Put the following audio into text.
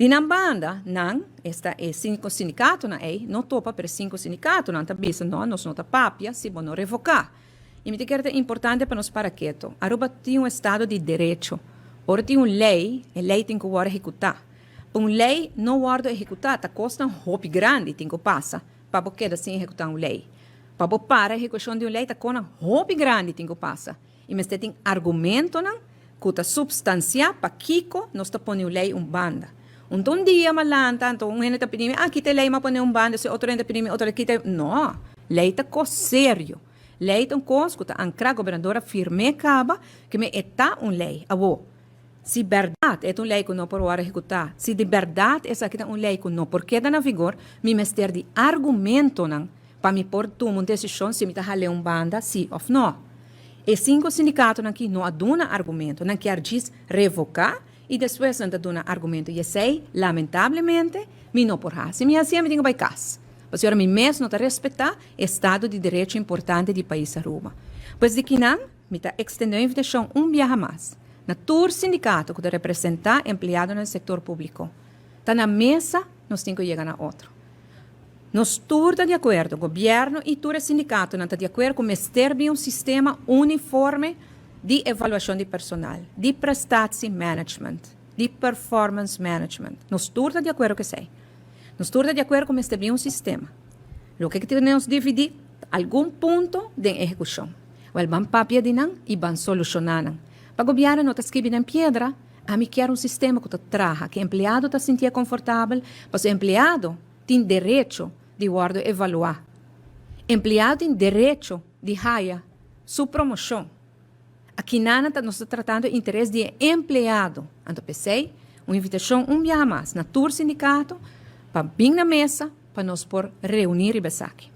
Di nan banda, nan, esta e sinku sindikatonan ei, no topa pero e sinku sindikatonan ta bisa no, nos no ta papia si bo no revoká. I mi ta kere ta importante pa nos para keto. Aruba tin un estado di derecho. Ora tin un lei, e lei tin ku wòrdu ehekutá. Pa un lei no wòrdu ehekutá ta kosnan hopi grandi tin ku pasa pa bo keda sin ehekutá un lei. Pa bo para ehekushon di un lei ta konan hopi grandi tin ku pasa. I mester tin argumentonan ku ta supstansiá pakiko nos ta pone un lei un banda. Un ta un dia m'a lanta, anto un hende ta pidi mi, ah, kita e lei m'a pone un banda, si otro hende ta pidi mi otro lei, kita e. No, lei ta kos serio. Lei ta un kos ku ta ankrá, gobernador a firm'é kaba, ke me e ta un lei. Awor, si bèrdat e ta un lei ku no por wòrdu ehekutá, si di bèrdat esaki ta un lei ku no por keda na vigor, mi mester di argumentonan pa mi por tuma un desishon si mi ta hal'é un banda sí òf nò. E sinku sindikatonan aki no a duna argumento, nan kier djis revoká i despues nan ta duna argumento i esei, lamentablemente, mi no por hasi. Mi hasié mi tin ku bai kas, pasobra mi mes no ta respetá e estado di derecho importante di pais Aruba. Pues di kinan mi ta ekstendé un invitashon un biaha mas na tur sindikato ku ta representá empleadonan di sektor públiko. Ta na mesa nos tin ku yega na otro. Nos tur ta di akuerdo, gobièrnu i tur e sindikatonan ta di akuerdo ku mester bin un sistema uniforme di evaluashon di personal, di prestatie management, di performance management. Nos tur ta di akuerdo ku esei. Nos tur ta di akuerdo ku mester bin un sistema. Loke ku tin nos dividí ta algun punto den ehekushon. Wèl, ban papia di nan i ban solushoná nan. Pa gobièrnu no ta skibi den piedra, ami kier un sistema ku ta traha, ku empleado ta sintié konfortabel, pasobra empleado tin derecho di wòrdu evaluá. Empleado tin derecho di haya su promoshon. Akinan ta nos ta tratando e interes di e empleado. Anto p'esei un invitashon un biaha mas na tur sindikato pa bin na mesa pa nos por reuní riba esaki.